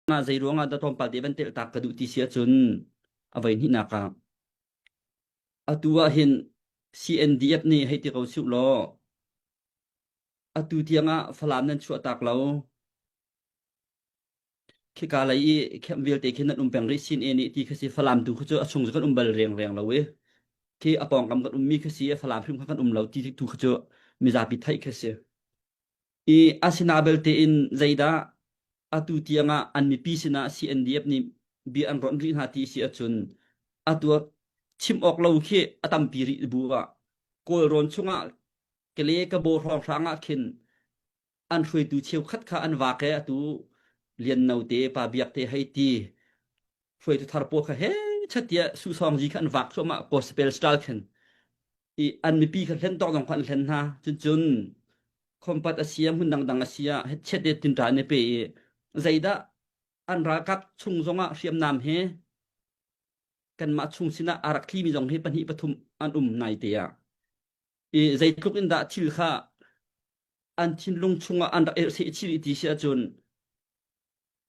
Ah zei ruangah dah tlawmpal te van telh tak ka duh ti si ahcun a voi hnihnak ah atu ah hin CNDF nih hei ti ko suh law atu tiang ah Falam nan chuah tak lo khika lei i khem vialte khi nan um peng rih sin e nih ti kha si Falam tu kha cu a chung cu kan um bal reng reng lo i khi a pawngkam kan ummi kha si Falam hrim kha kan um lo ti tu kha cu mizapi theih kha si. I asina belte in zeidah atu tiangah an mipi sinah CNDF nih bia an ronh rih hna ti si ahcun atu ah chim awk lo khi a tampi rih bu ah Kawlrawn chungah Kale Kabaw hrawnghrang ah khin an hruaitu cheukhat kha an vak i atu Lian No te Pa Biak te hei ti hruaitu thar pawl kha he chat tiah suhsawng zi kha an vak thluahmah gospel style khin i an mipi kha hlen tawk zong kha an hlen hna cuncun khompat a si ah hmun dangdang a si ah hetchet te tinṭa an i pe i zeidah an ralkap chung zongah hriamnam he kanmah chung sinah a rak thlimi zong hi pahnih pathum an um nai te ah i zeitluk in dah thil kha an thinlung chungah an rak erhseh chih ti si ahcun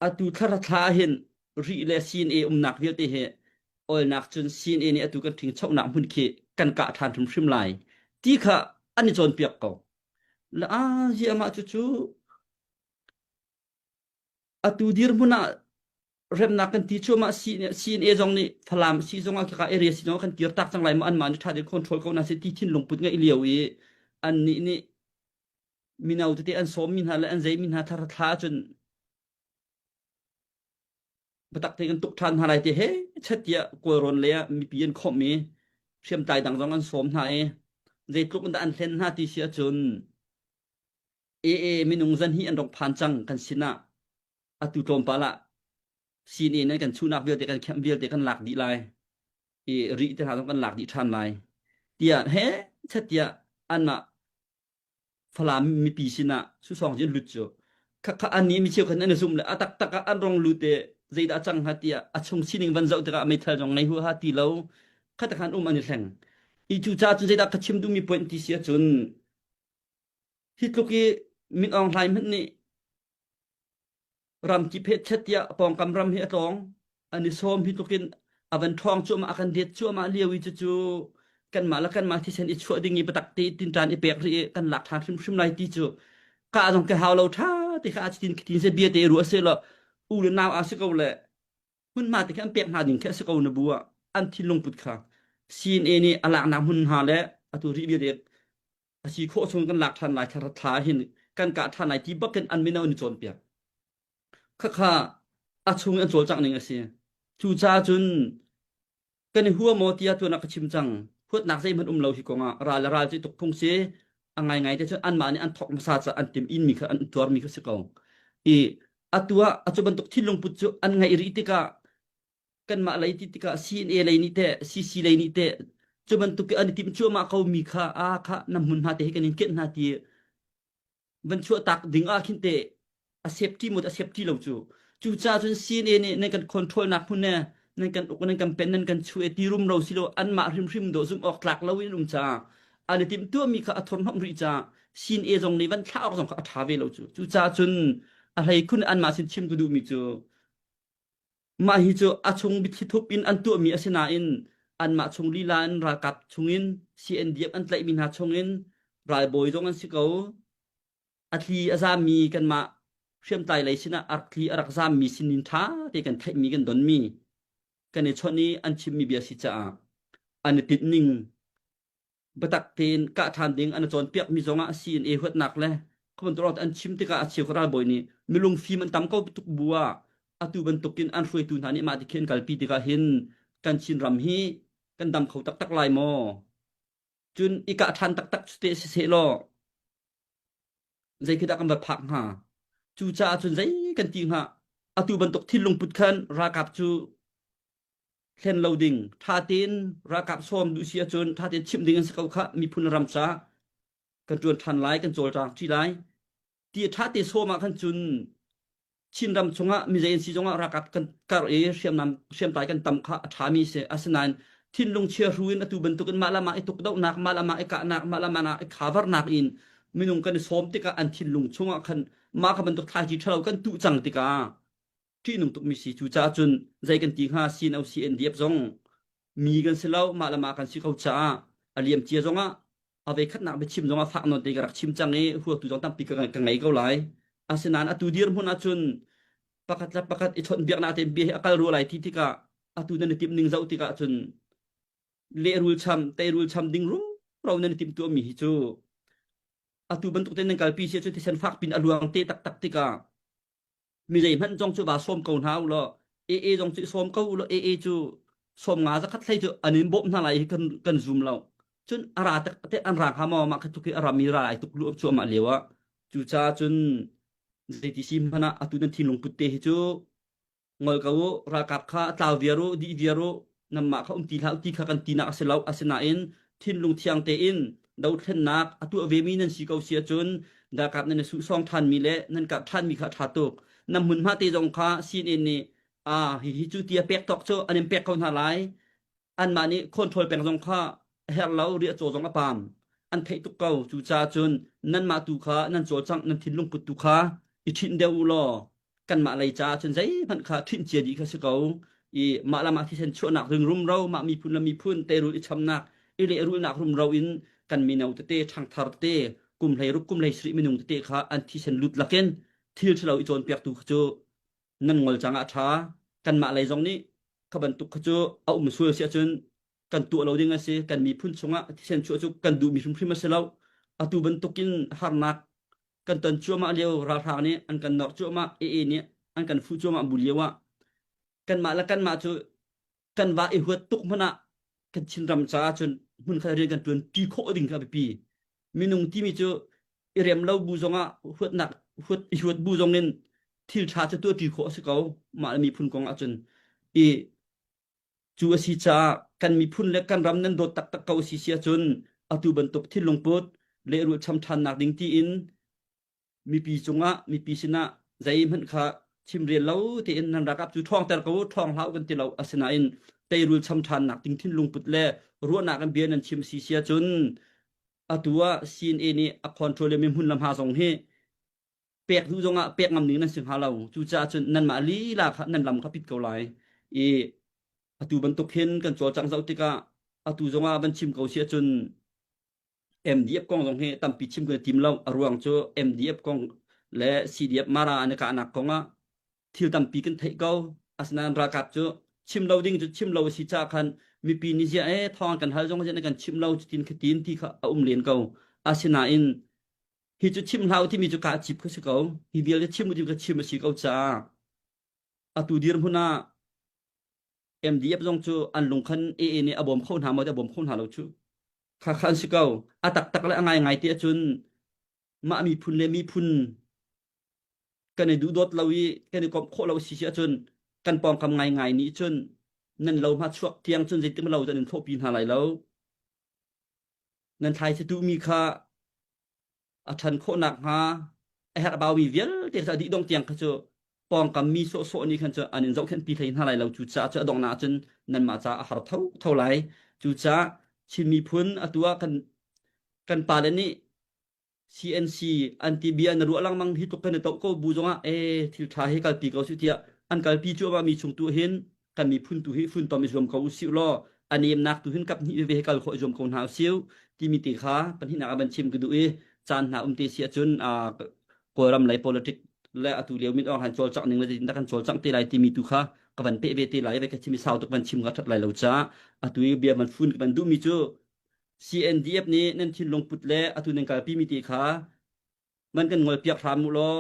Atu thla thla hin Rih le CNA umnak vialte hi olnak cun CNA nih atu kan ṭhingchonak hmun khi kan kah ṭhan hrimhrim lai ti kha an i cawnpiak ko. La a amah cucu atu dirhmun ah remnak kan ti cuahmah CNA zong nih Falam si zong ah khika area si zong ah kan kir tak cang lai maw anmah nih ṭha tein control ko hna seh ti thinlung put ngeih lio i annih nih mino tete an sawmmi hna le an zeimi hna thar thla ahcun biatak te kan tuk ṭhan hna lai ti he chet tiah Kawlrawn lei ah mipi an khawmh i hriamtlai dang zong an sawm hna i zeitluk in dah an hlen hna ti si ahcun AA minung zan hi an rong phan cang kan sinah atu tlawmpal ah CNA nan kan chuhnak vialte kan kemh vialte kan lak dih lai i rih te hna zong kan lak dih ṭhan lai tiah he chet tiah anmah Falam mipi sinah susawng cu an lut cu khakha an nih mi cheukhat an i zum le a taktak ah an rong lut i zeidah a cang hnga tiah a chung sining van zoh tikah meithal zong ngei huaha ti lo khatak han um an i hleng i cu ca cun zeidah ka chim duhmi point ti si ahcun hi tluk i Min Aung Hlaing hmanh nih Ram kip he chet tiah pawngkam ram hi a tlawng. An i sawm hi tlukin a van ṭhawng cuahmah, a kan det cuahmah lio i cucu kanmah le kanmah thisen i chuah ding i biatak te tinṭan i pek rih i kan lak ṭhan hrimhrim lai ti cu ka zong ka hau lo ṭha ti kha a tin tin se bia te ruah se law u le nau a si ko le hmunhma te khi an pek hna ding khi a si ko na bu ah an thinlung put kha CNA nih a laknak hmun hna le atu rih bia te a si khawh chung kan lak ṭhan lai thla thla hin kan kah ṭhan lai ti bakin an mino an i cawnpiak. Khakha a chung an cawlcangh ning a si. Cucaah cun kan i hua maw tiah tuan ah ka chim cang. Huatnak zeihmanh um lo hi kongah ral le ral cu i tuk phung si. A ngaingai te cun anmah nih an thawk hmasa ca an tim inmi kha an tuarmi kha si ko. I atu ah atu bantuk thinlung put cu an ngeih rih tikah kanmah lei ti tikah CNA lei nih teh CC lei nih teh cu bantuk an i timh cuahmah ko mi kha a kha na hmun hna te hi kan in kenh hna ti van chuah tak ding ah khin te a safety mut a safety lo cu cu ca cun CNA nih nan kan control nak hmun ne nan kan uk nan kan pen nan kan chu e ti rum ro si lo anmah hrimhrim do zum awk tlak lo in um ca an i timh tuahmi kha a thurhnomh rih ca CNA zong nih van thlah awk zong kha a tha ve lo cu cu ca cun a hlei khun anmah sin chim ka duhmi cu Mah hi cu a chung biathli thup in an tuahmi a si nain anmah chung lila in ralkap chungin CNDF an tlaihmi hna chungin ralbawi zong an si ko. A thli a zammi kanmah hriamtlai lei sinah a rak thli a rak zammi sinin ṭha te kan theihmi kan donmi kan i chawnh i an chimmi bia si caah an i tinhning biatak tein kah ṭhan ding an i cawnpiakmi zongah CNA huatnak le khuabantuk an chim tikah a cheukhat ralbawi nih milung fim an tam ko tuk bu ah atu bantukin an hruaitu hna nih mah ti khi an kalpi tikah hin kan Chinram hi kan dam kho taktak lai maw? Cun i kah ṭhan taktak cu te siseh law zei khi dah kan va phak hnga? Cucaah cun zei kan ti hnga? Atu bantuk thinlung put khan ralkap cu thlen lo ding ṭha tein ralkap sawm duh si ahcun ṭha tein chimh ding an si ko khah miphun ram ca kan ṭuan ṭhan lai kan cawlcang ṭi lai ti ṭha te sawm ah khan cun Chinram chungah mizei an si zongah ralkap kan kar i hriamnam hriamtlai kan tam kha a ṭhami si asinain thinlung chia hru in atu bantukin mah le mah i tukdohnak mah le mah i kahnak mah le mah i khavarnak in minung kan i sawm tikah an thinlung chungah khan mah kha bantuk thlaici ṭhalo kan tuh cang tikah. Ṭihnung tukmi si. Cucaah cun zei kan ti hnga CNO CNDF zong mi kan si lo mah le mah kan si ko caah a liam cia zongah a voikhatnak biachim zongah fak nawn te ka rak chim cang i huatu zong tampi ka, ka ngei ko lai. Asinain atu dirhmun ahcun pakhat le pakhat i chawnhbiaknak tein bia hi a kal rua lai ti tikah atu nan i timh ning zoh tikah cun lehrul cham teirul cham ding rumro nan i timhtuahmi hi cu atu bantuk tein nan kalpi si ahcun thisen fak pin a luang te taktak tikah mi zeihmanh zong cu va sawm ko hna u law AA zong cu sawm ko u law AA cu sawm nga zakhat hlei cu an in bawmh hna lai hi kan kan zum lo cun a ra tak te an ra hnga maw mah kha tuk hi a rami ra ai tuk lu cuahmah lio ah cucaah cun zeiti si hmanh ah atu nan thinlung put te hi cu ngol ko u ralkap kha tlau viar u dih viar u nanmah kha um ti hlah u ti kha kan tinak a si lo asinain thinlung thiang tein dothlennak a tuah vemi nan si ko si ahcun ralkap nan i suhsawng ṭhanmi le nan kap ṭhanmi kha a ṭha tuk nan hmunhma te zong kha CNN nih a hihi cu tia pek tawk cu an in pek ko hna lai anmah nih control peng zong kha a herh lo riahcaw zong a paam an theih tuk ko cucaah cun nanmah tu kha nan cawlcangh nan thinlung put tu kha i ṭhinh deuh u law kanmah lei caah cun zeihmanh kha ṭhinh cia dih kha si ko i mah lam ah thisen chuahnak ring rumro mah miphun le miphun teirul i chamnak i lehrulnak rumro in kan mino tete ṭhangthar tete kum 16 kum 17 minung tete kha an thisen lut lakin thil ṭhalo i cawnpiaktu kha cu nan ngol cang ah a ṭha kanmah lei zong nih kha bantuk kha cu a um sual si ahcun kan tuah lo ding a si kan miphun chungah thisen chuah cu kan duhmi hrimhrim a si lo atu bantukin harnak kan ton cuahmah lio ralhrang nih an kan nor cuahmah AA nih an kan fuh cuahmah bu lio ah kanmah le kanmah cu kan va i huat tuk hmanh ah kan Chinram caah cun hmunkhat rian kan ṭuan ṭi khawh ding kha a biapi. Minung timi cu i rem lo bu zongah huatnak huat i huat bu zongin thil ṭha cu tuah ṭi khawh a si ko mah le miphun kong ahcun i cu a si caah kan miphun le kan ram nan dawt taktak ko si si ahcun atu bantuk thinlungput lehrulh cham ṭhannak ding tiin mipi cungah mipi sinah zeihmanh kha chimrel lo tein nan ralkap cu ṭhawngter ko ṭhawng hlah kan ti lo asinain teirul cham ṭhannak ding thinlung put le ruahnak in bia nan chim si sia cun atu ah CNA nih a control mi hmun le hma zong hi pek duh zongah pek ngam ning nan si hnga lo cucaah cun nanmah lila kha nan lam kha pit ko lai i atu bantuk hin kan cawlcang zoh tikah atu zongah van chim ko si ahcun MDF kong zong hi tampi chim kan tim lo a ruang cu MDF kong le CDF Mara an i kahnak kong ah thil tampi kan theih ko asinain ralkap cu chim lo ding cu chim lo a si caah khan mipi nih ziah e thawng kan hal zong ziah kan chim lo cutin khatin ti kha a um len ko asinain hi cu chim hlah timi cu ka cip kha si ko hi vialte chim u ka chim a si ko caah atu dirhmun ah MDF zong cu an lungkhan AA nih a bawm kho hna maw a bawm kho hna lo cu kha kha an si ko a taktak le a ngaingai ti ahcun mah miphun le miphun kan i duhdawt lo i kan i komh khawh lo si si ahcun kan pawngkam ngaingai nih cun nan lo hma chuak tiang cun zeitik lo cun in thlawhpi hna lai lo nan thlai mi kha a ṭhan khawh nakhnga a herh baumi vialte kha dih dong tiang kha cu pawngkam mi sawhsawh nih khan cu an in zohkhenh pi hlei hna lai lo cucaah cu a donghnak cun nanmah caah a har tho tho lai cucaah Chin miphun atu ah kan kan pale nih CNC an ti bia na ruah lengmang hi tluk kan i toh ko bu zongah e thil ṭha hi kalpi ko su tiah an kalpi cuahmah mi chung tu hin kan miphun tu hi funtom i zuam ko usih law a nemnak tu hin kap hnih veve he kal khawh i zuam ko hna usih timi te kha pahnihnak ah van chim ka duh i caan hna um te si ahcun Kawlram lei politic le atu lio min awng han cawlcangh ning le zeitindah kan cawlcangh te lai timi tu kha ka van peh ve te lai ve ka chim i sau tuk van chim ka that lai lo caah atu i bia van fun ka van duhmi cu CNDF nih nan thinlung put le atu nan kalpi mi te kha man kan ngol piak hram mu law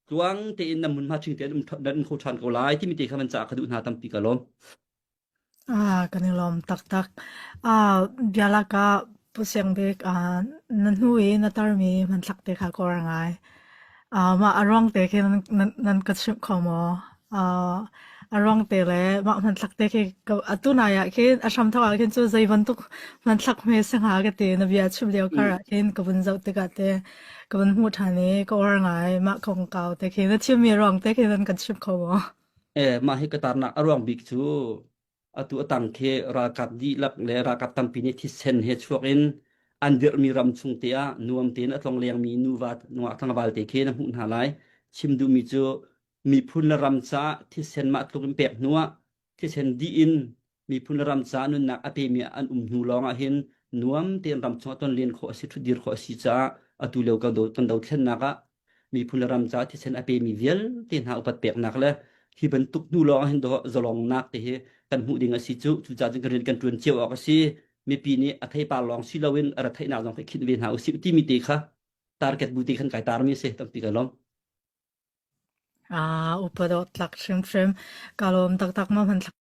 tluang tein nan hmunhma ṭhing tein um nan um kho ṭhan ko lai timi te kha man caah ka duh hna tampi ka lawm. Ah, kan i lawm taktak. Ah, bialak ah Pu Siang Bik, ah, na hnu i na tarmi hmanthlak te kha ka uar ngai. Ah, mah a ruang te khi nan, nan, nan ka chimh kho maw? Ah, a ruang te le mah hmanthlak te khi ka, atu nai ah khin a hramthawk ah khin cu zei bantuk hmanthlak hme si hnga ka ti na bia chim lio kar ah khin ka vun zoh tikah te ka vun hmuh ṭhan i ka uar ngai mah kongkau te khi na chimmi ruang te khi nan kan chimh kho maw? Eh, mah hi ka tarnak a ruang bik cu atu a tang khi ralkap dihlak le ralkap tampi nih thisen he chuak in an dirhmi ram chung te ah nuam tein a tlonglengmi nuva nungak tlangval te khi na hmuh hna lai. Chim duhmi cu Miphun le ram caah thisen mah tluk in pek hnu ah thisen dih in miphun le ram caah nunnak a pemi an um hnu lawng ah hin nuam tein ram chungah tonlen khawh a si, ṭhutdir khawh a si caah atu lio kan kan dothlennak ah miphun le ram caah thisen a pemi vialte hna upat peknak le hi bantuk hnu lawng ah hin zalongnak te hi kan hmuh ding a si cu. Cucaah cun kan rian kan ṭuan cio awk a si. Mipi nih a theipar lawng si loin a retheihnak zong khi khinh ve hna usih timi te kha target bu te khan kai tarmi a si. Tampi ka lawm. Ah, upa dawh tlak hrimhrim. Ka lawm taktak ma hman thlak.